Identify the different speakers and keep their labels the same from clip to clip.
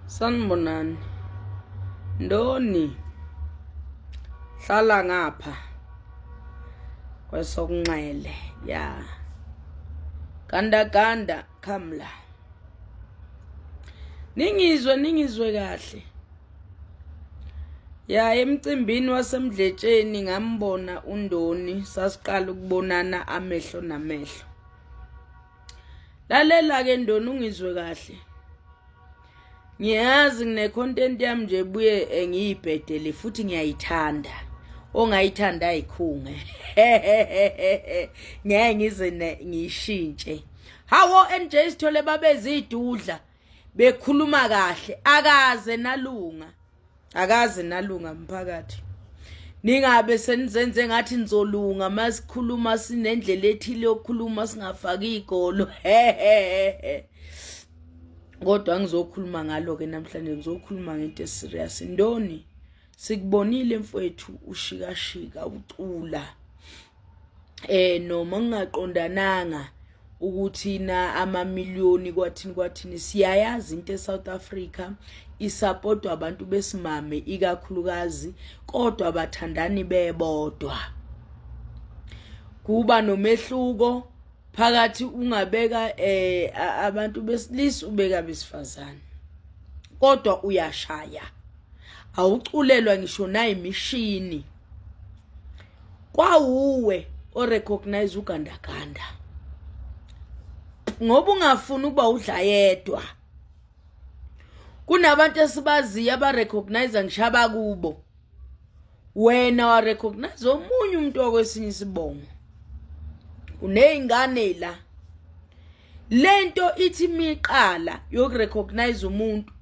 Speaker 1: Sanibonani. Ndoni. Hlala ngapha. Kwesokunxele. Ya. Ganda ganda khamla. Ningizwe ningizwe kahle. Ya emcimbini wasemdletsheni ngambona uNdoni sasiqala ukubonana amehlo namehlo. Lalela ke Ndoni ungizwe kahle. Ngiyazi ngine content yami nje buye eh, ngiyibhedele futhi ngiyayithanda. Ongayithanda ayikhunge. Ngeke ngize ngiyishintshe. Hawo NJ Sithole babezidudla bekhuluma kahle akaze nalunga. Akaze nalunga mphakathi. Ningabe senizenze ngathi nizolunga masikhuluma sinendlela ethile yokukhuluma singafaki igolo. Kodwa ngizokhuluma ngalo ke namhlanje ngizokhuluma ngento eserious. Ndoni sikubonile mfowethu ushikashika ucula. Eh noma ngingaqondananga ukuthi na amamiliyoni kwathini kwathini siyayazi into eSouth Africa isapotwa abantu besimame ikakhulukazi kodwa bathandani bebodwa kuba nomehluko phakathi ungabeka eh abantu besilisa ubeka besifazane kodwa uyashaya awuculelwa ngisho nayimishini kwawuwe orecognize ugandaganda ngoba ungafuni ukuba udla yedwa kunabantu esibaziyo abarecognize ngisho abakubo wena warecognize omunye umuntu wakwesinye isibongo uney'ngane la lento ithi imiqala yokurecognize umuntu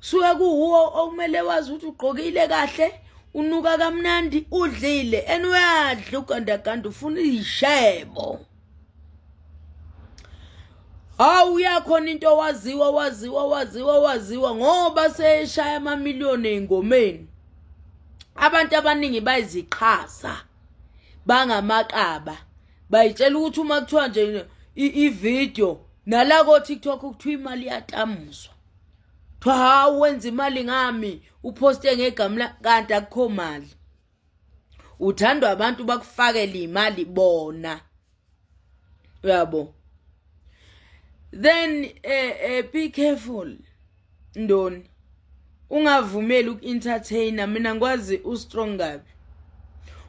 Speaker 1: suke kuwuwo okumele wazi ukuthi ugqokile kahle unuka kamnandi udlile and uyadla ugandaganda ufuna izishebo hawu uyakhona into waziwa waziwa waziwa waziwa ngoba seshaya amamiliyoni ey'ngomeni abantu abaningi bayiziqhaza bangamaqaba bayitshela ukuthi uma kuthiwa nje i-video nala ko-tiktok kuthiwa imali iyatamuzwa kuthiwa hawu wenza imali ngami uphoste ngegama la kanti akukho mali uthandwa abantu bakufakele imali bona uyabo then eh, eh, be careful ndoni ungavumeli uku-entertainer mina ngikwazi ustrong kabi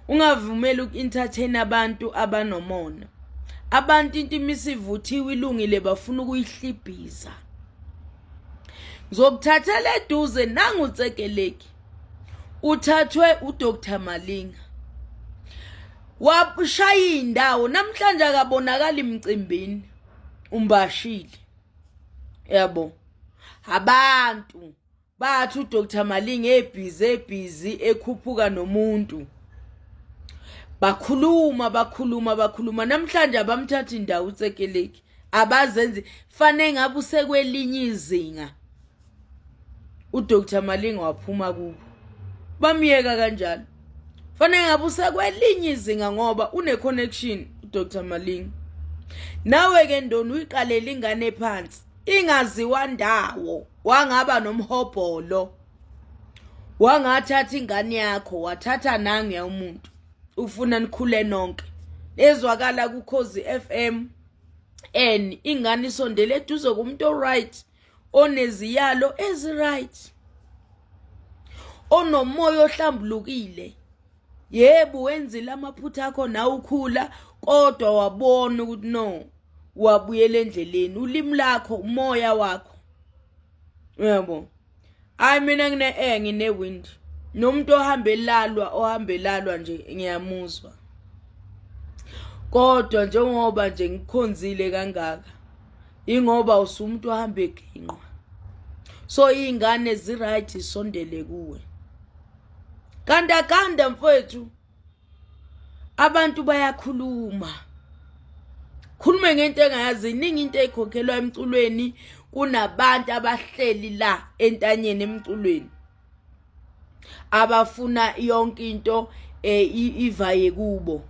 Speaker 1: ungavumeli uku-entertain abantu abanomona abantu into imisivuthiwe ilungile bafuna ukuyihlibhiza ngizokuthathela eduze nangutsekeleki uthathwe uDr Malinga washaya indawo namhlanje akabonakali emcimbini umbashile yabo abantu bathi uDr Malinga ebhizi ebhizi ekhuphuka nomuntu bakhuluma bakhuluma bakhuluma namhlanje abamthatha indawo utsekeleki abazenzi fanele ngabe usekwelinye izinga uDr Malinga waphuma kubo bamyeka kanjalo fanele ngabe usekwelinye izinga ngoba une connection uDr Malinga nawe ke ndoni uyiqalela ingane phansi ingaziwa ndawo wangaba nomhobholo wangathatha ingane yakho wathatha nange umuntu ufuna nikhule nonke ezwakala kukhozi FM and ingane isondele eduze kumuntu oright oneziyalo eziright onomoya ohlambulukile yebo wenzile amaphutha akho nawe ukhula kodwa wabona ukuthi no wabuyela endleleni ulimi lakho umoya wakho uyabo hayi mina ngine air ngine wind nomuntu ohamba elalwa ohamba elalwa nje ngiyamuzwa kodwa njengoba nje ngikhonzile kangaka ingoba usumuntu ohamba eginqwa so iy'ngane zi-right isondele kuwe gandaganda mfowethu abantu bayakhuluma khulume ngento engayazi iningi into eyikhokhelwa emculweni kunabantu abahleli la entanyeni emculweni abafuna yonke into eh, ivaye kubo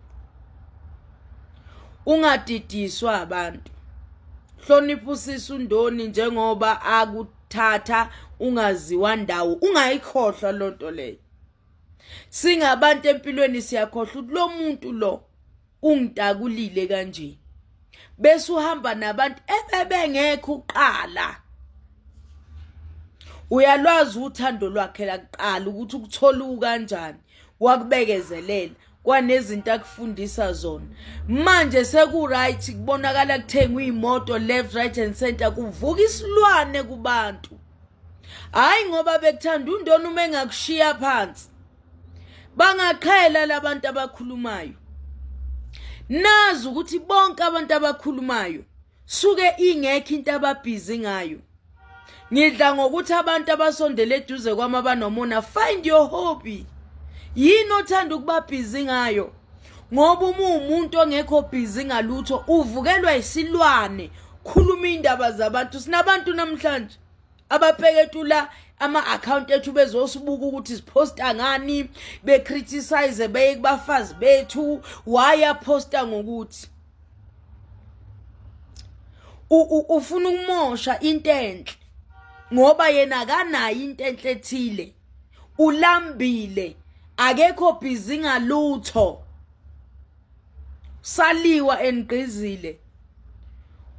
Speaker 1: ungadidiswa abantu hlonipha usisi undoni njengoba akuthatha ungaziwa ndawo ungayikhohlwa lonto leyo singabantu empilweni siyakhohlwa ukuthi lo muntu lo ungitakulile kanje bese uhamba nabantu ebebengekho uqala uyalwazi uthando lwakhe lakuqala ukuthi ukuthola ukanjani wakubekezelela kwanezinto akufundisa zona manje seku-right kubonakala kuthengwa iy'moto left right and center kuvuka isilwane kubantu hhayi ngoba bekuthanda undona uma engakushiya phansi bangaqhela labantu abakhulumayo nazi ukuthi bonke abantu abakhulumayo suke ingekho into ababhizi ngayo ngidla ngokuthi abantu abasondele eduze kwami abanomona find your hobby yini othanda ukuba busy ngayo ngoba uma uwumuntu ongekho busy ngalutho uvukelwa isilwane khuluma indaba zabantu sinabantu namhlanje abapeketula ama-akhawunti ethu bezosibuka ukuthi siphosta ngani becriticize beye kubafazi bethu why aphosta ngokuthi ufuna ukumosha into enhle ngoba yena akanayo into enhle ethile ulambile akekho busy ngalutho saliwa engqizile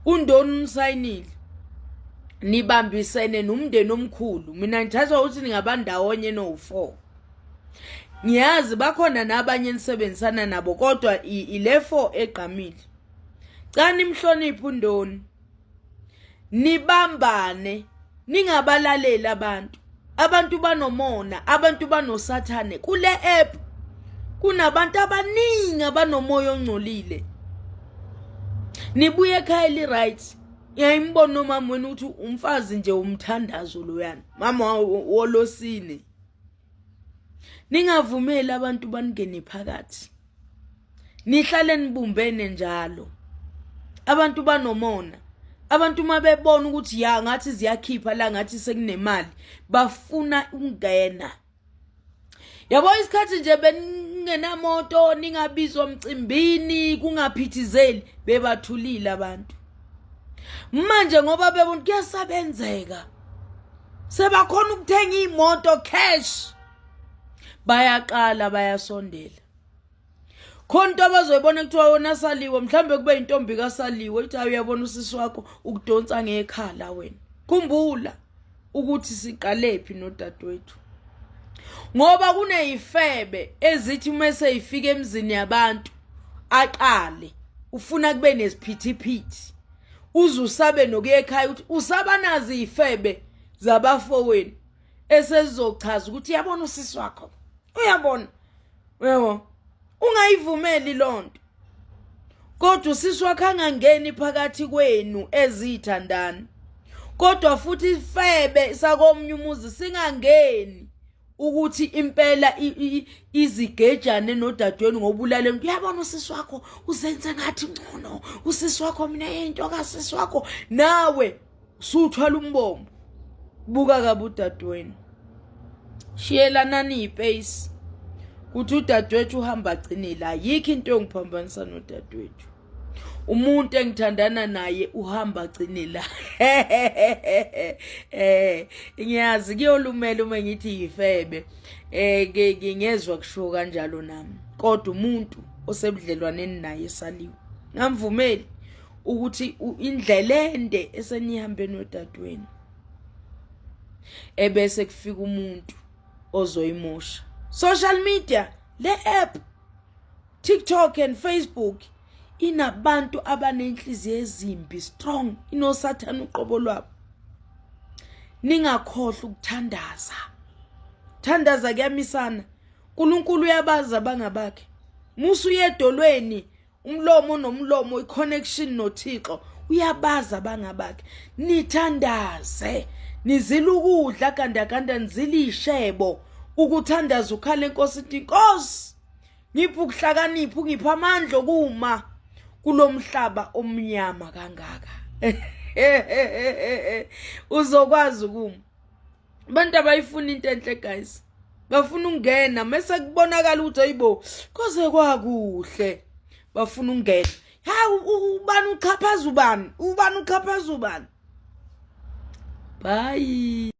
Speaker 1: undoni unisayinile nibambisene nomndeni omkhulu mina ngithatha ukuthi ningabandawonye no-four ngiyazi bakhona nabanye enisebenzisana nabo kodwa ile four egqamile cani imhloniphe undoni nibambane ningabalaleli abantu abantu banomona abantu banosathane kule app kunabantu abaningi abanomoya ongcolile nibuye ekhaya eli right ngiyayimbona umama wena ukuthi umfazi nje umthandazo loyana mama wolosine ningavumeli abantu baningene phakathi nihlale nibumbene njalo abantu banomona abantu uma bebona ukuthi ya ngathi ziyakhipha la ngathi sekunemali bafuna ukungena yabo isikhathi nje beningenamoto ningabizwa mcimbini kungaphithizeli bebathulile abantu manje ngoba bebona kuyasabenzeka sebakhona ukuthenga iy'moto cash bayaqala bayasondela khona into abazoyibona kuthiwa wona saliwe mhlawumbe kube intombi kasaliwe ithi hayi uyabona usisi wakho ukudonsa ngekhala wena khumbula ukuthi siqalephi nodadewethu ngoba kuneyifebe ezithi uma seyifika emzini yabantu aqale ufuna kube nesiphithiphithi uze usabe nokuya ekhaya ukuthi usabanazi ifebe zabafowenu esezizochaza ukuthi uyabona usisi wakho uyabona uyabo ungayivumeli lonto kodwa usisi wakho angangeni phakathi kwenu ezithandani kodwa futhi ifebe sakomnye umuzi singangeni ukuthi impela izigejane nodadewenu ngobulale umuntu uyabona usisi wakho uzenze ngathi ngcono usisi wakho mina into kasisi wakho nawe usuthwala umbombo buka kabi udadewenu shiyelanani ipace kuthi udadewethu uhamba agcine la yikho into engiphambanisa nodadewethu umuntu engithandana naye uhamba agcine la eh ngiyazi kuyolumela uma ngithi yifebe eh ngingezwa kushiwo kanjalo nami kodwa umuntu osebudlelwaneni naye saliwe ngamvumeli ukuthi indlela ende esenihambe nodadewenu ebese kufika umuntu ozoyimosha social media le app TikTok and Facebook inabantu abanenhliziyo ezimbi strong inosathane uqobo lwabo ningakhohlwa ukuthandaza thandaza kuyamisana uNkulunkulu uyabazi abangabakhe musu uyedolweni umlomo nomlomo iconnection noThixo uyabazi abangabakhe nithandaze nizila ukudla gandaganda nizila ishebo ukuthandaza ukhala enkosi ithi inkosi ngipha ukuhlakanipha ungipha amandla okuma kulomhlaba omnyama kangaka uzokwazi ukuma abantu abayifuna into enhle guys bafuna ukungena mese kubonakala ukuthi ayibo koze kwakuhle bafuna ukungena ha ubani uchaphaza ubani ubani uchaphaza ubani bye.